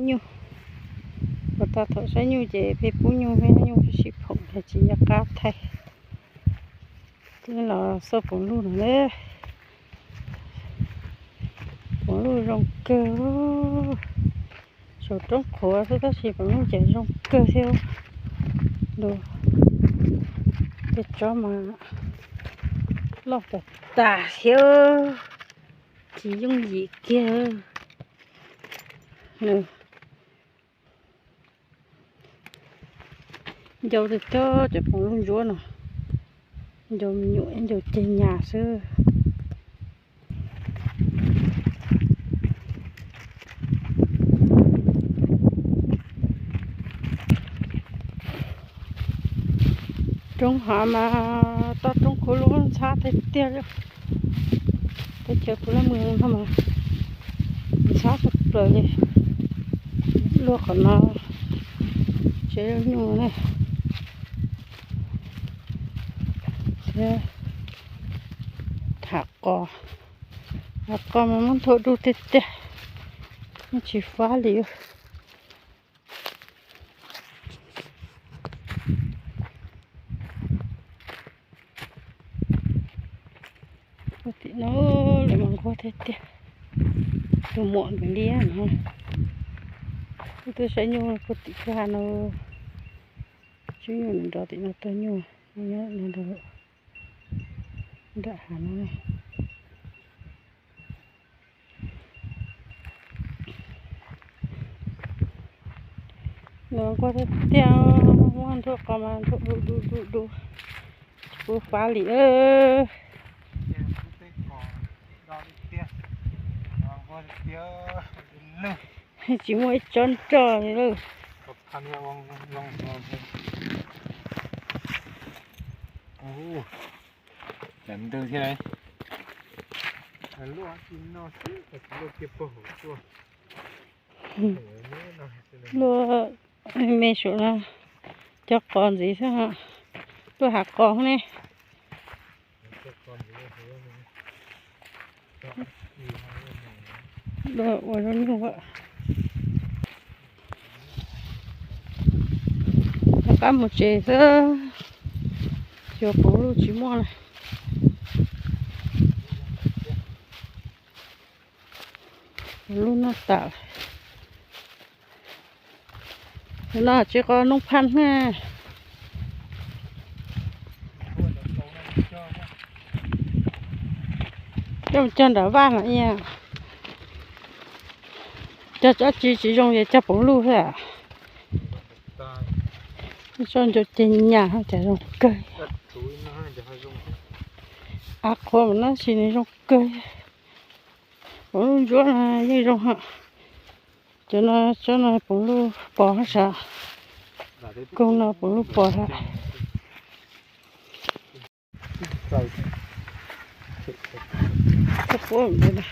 Nyuj, puas tau thaum saib nyuj ces peb pub nyuj, peb nyuj sib phoom ces tsis nco qab thaij. Twb los xauj poom luj no na. Poom luj zoo kawg. Saum roob qhuav xwb tab sis poom luj ces zoo kawg thiab. Ntu, tej tsob mas loj tas tas thiab, tsis yooj yim kiag. Ncau tiag tiag cov poom luj ntsuab no, ncau me nyuam ncau ceg nyas xwb. Roob hav mas toj roob kuj luaj ntxhab tiag tiag. Teb chaws kuv laj mus no mas ntxhab tshaj plaws li. Luaj qhov no tsev nyuj ne. Thiab hav qos, hav qos mas muab nthua dub tiag tiag, yeej tsis fab li. Puag tim no lawv mas nquag tiag tiag, tus muam nws liab no. Wb twb saib nyuj puag tim kwj ha no, tswb nyuj nrov tim no tuag nyuj, nyob no nrog nram hav no. Nws nquag tiag tiag, muab nthua qos mas nthua du du du du, tsis pub fab li. Tsis muaj ib tsob nroj li lawm. Cov ntws thiab, luaj me me saum no, cov qos ntxiv xwb, luaj hav qos ne. Ua zoo nyuj. Rov qab mus tsev xwb, cov poom luj tsis muaj lawm. Poom luj noj tas. No tsis qos noob phaj na. Coj mus cog nram vaj mas, cog tsob tsis tsis zoo ces cog poom luj xwb. Tsob ncau ceg nyas cas zoo kawg. Av qhuav mas tab sis nws zoo kawg. Poom luj ntsuab no yeej zoo hos. Cov no tsob no poom luj pos hab sav. Koog no poom luj pos hab. Koj puab ntawd na.